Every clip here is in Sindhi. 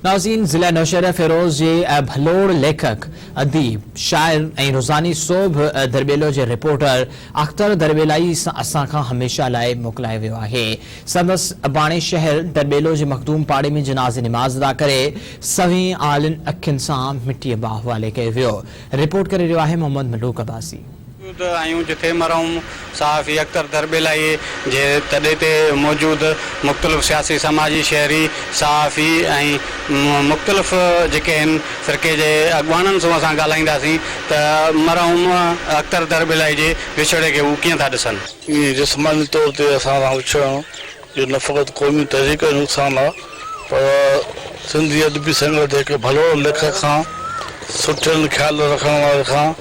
ناظرين ضلع نوشهره فيروز جي ڀلوڙ ليکڪ، اديب، شاعر ۽ روزاني سوڀ درٻيلو جي رپورٽر اختر درٻيلائي اسان کان هميشه لاء موڪلائي ويو آهي. سندس اباڻي شهر درٻيلو جي مخدوم پاڙي ۾ جنازي نماز ادا ڪري سوين آلين اکين سان مٽيء ماء حوالي ڪيو ويو. رپورٽ ڪري رهيو آهي محمد ملوڪ عباسي. موجود آهيون جتي مرحوم صحافي اختر درٻيلائي جي تڏي تي موجود مختلف سياسي سماجي شهري صحافي ۽ مختلف جيڪي آهن فرقي جي اڳواڻن سان اسان ڳالهائينداسين ته مرحوم اختر درٻيلائي جي وڇوڙي کي هو ڪيئن ٿا ڏسن. ائين جسماني طور تي اسان سان وڇڙڻ اهو نه فقط قومي تحريڪ جو نقصان آهي پر سنڌي ادبي سنگت هڪ ڀلوڙ ليکڪ کان، سٺن خيال رکڻ واري کان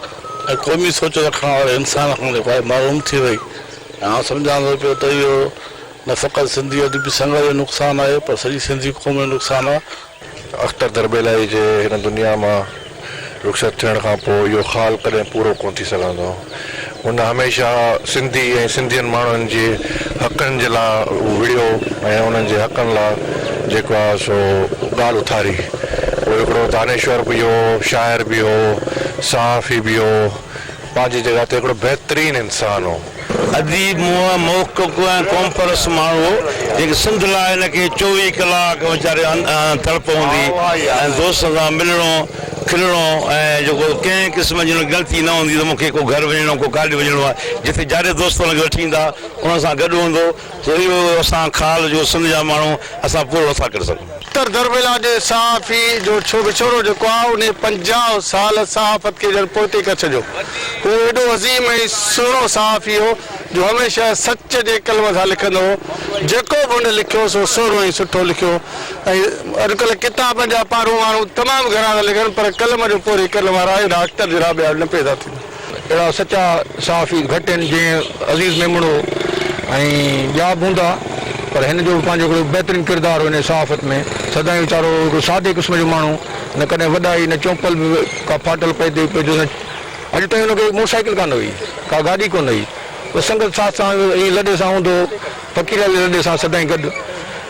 ۽ قومي سوچ رکڻ واري انسان کان جيڪو آهي محروم ٿي وئي ۽ آئون سمجهان ٿو پيو ته اهو نه فقط سنڌي ادبي سنگت جو نقصان آهي پر سڄي سنڌي قوم جو نقصان آهي. اختر درٻيلائي جي هن دنيا مان رخصت ٿيڻ کان پوء اهو خال ڪڏهن پورو ڪونه ٿي سگهندو. هن هميشه سنڌي ۽ سنڌين ماڻهن جي حقن جي لاء وڙهيو ۽ انهن جي حقن لاء جيڪو آهي سو ڳالهه اٿاري. هو هڪڙو دانشور به هو، شاعر به هو، صحافي به هو، پنهنجي جڳهه تي هڪڙو بهترين انسان هو. اديب، محقق ۽ قومپرست ماڻهو هو، جيڪي سنڌ لاء هن کي چوويهه ڪلاڪ ويچاري تڙپ هوندي ۽ دوستن سان ملڻو کلڻو ۽ جيڪو ڪنهن قسم جي هن کي غلطي نه هوندي ته مون کي ڪو گهر وڃڻو ڪو ڪاڏي وڃڻو آهي، جتي جاڏي دوست هن کي وٺي ايندا انهن سان گڏ هوندو. سو اهو اسان خال جو سنڌ جا ماڻهو اسان پورو نٿا ڪري سگهون. اتر درٻيلا جي صحافي جو ڇو وڇوڙو جيڪو آ انهي 50 سال صحافت کي ڄڻ پوئتي ڪري ڇڏيو. هو ايڏو عظيم ۽ سهڻو صحافي هو جو هميشه سچ جي قلم سان لکندو هو. جيڪو به هن لکيو سو سهڻو ۽ سٺو لکيو ۽ اڄڪلهه ڪتابن جا پارون ماڻهو تمام گهڻا ٿا لکن پر قلم جو پورهيي ڪرڻ وارا اهڙا اختر جهڙا ٻيا نه پيدا ٿيندا. اهڙا سچا صحافي گهٽ آهن جيئن عزيز ميمڻ هو ۽ ٻيا به هوندا پر هن جو به پنهنجو هڪڙو بهترين ڪردار هو هن صحافت ۾ سدائين ويچارو هڪڙو سادي قسم جو ماڻهو نه ڪڏهن وڏائي نه چونپل به ڪا ڦاٽل پئي تي پئي جو نه اڄ تائين هن کي موٽر سائيڪل ڪانه هئي ڪا گاڏي ڪونه هئي بس سنگت ساٿ سان ائين لڏي سان هوندو هو فقيرالي لڏي سان سدائين گڏ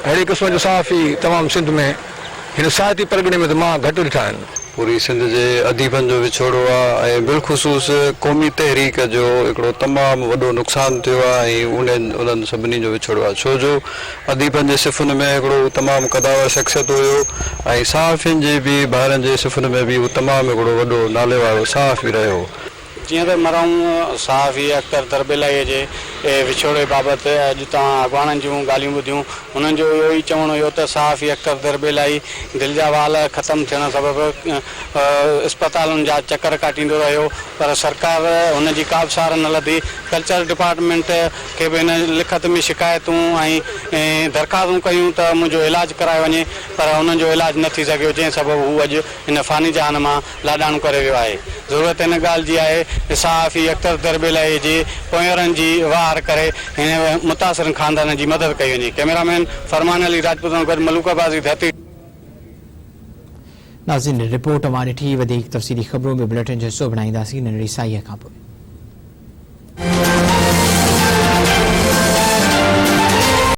اهڙي قسم جو صحافي تمام سنڌ ۾ هن ساهتي پرڳڻي ۾ ته مان گهٽ ڏٺا آهن. پوري سنڌ جي اديبن جو وڇوڙو آ ۽ بالخصوص قومي تحريڪ جو هڪڙو تمام وڏو نقصان ٿيو آ ۽ انهن انهن سڀني جو وڇوڙو آ ڇو جو اديبن جي صفن ۾ هڪڙو هو تمام قداور شخصيت هيو ۽ صحافين جي به ڀائرن جي صفن ۾ به هو تمام هڪڙو وڏو نالي وارو صحافي رهيو. جيئن ته مرحوم صحافي اختر درٻيلائيء جي وڇوڙي بابت اڄ توهان اڳواڻن جون ڳالهيون ٻڌيون، انهن جو اهو ئي چوڻ هيو ته صحافي اختر درٻيلائي دل جا وال ختم ٿيڻ سبب اسپتالن جا چڪر ڪاٽيندو رهيو پر سرڪار هن جي ڪا به سار نه لڌي، ڪلچر ڊپارٽمينٽ کي به هن لکت ۾ شڪايتون ۽ درخواستون ڪيون ته منهنجو علاج ڪرايو وڃي پر انهن جو علاج نه ٿي سگهيو جنهن سبب هو اڄ هن فاني جهان مان لاڏاڻو ڪري ويو آهي. ضرورت ان ڳالهه جي آهي ته صحافي اختر درٻيلائي جي پوئينرن جي واهر ڪري هن متاثرن خاندانن جي مدد ڪئي وڃي. ڪئميرا مين فرمان علي راجپوت سان گڏ ملوڪ عباسي ڌرتي. ناظرين رپورٽ اوهان ڏٺي وڌيڪ تفصيلي خبرون به بليٽن جو حصو بڻائينداسين ننڍڙي ساهيء کانپوء.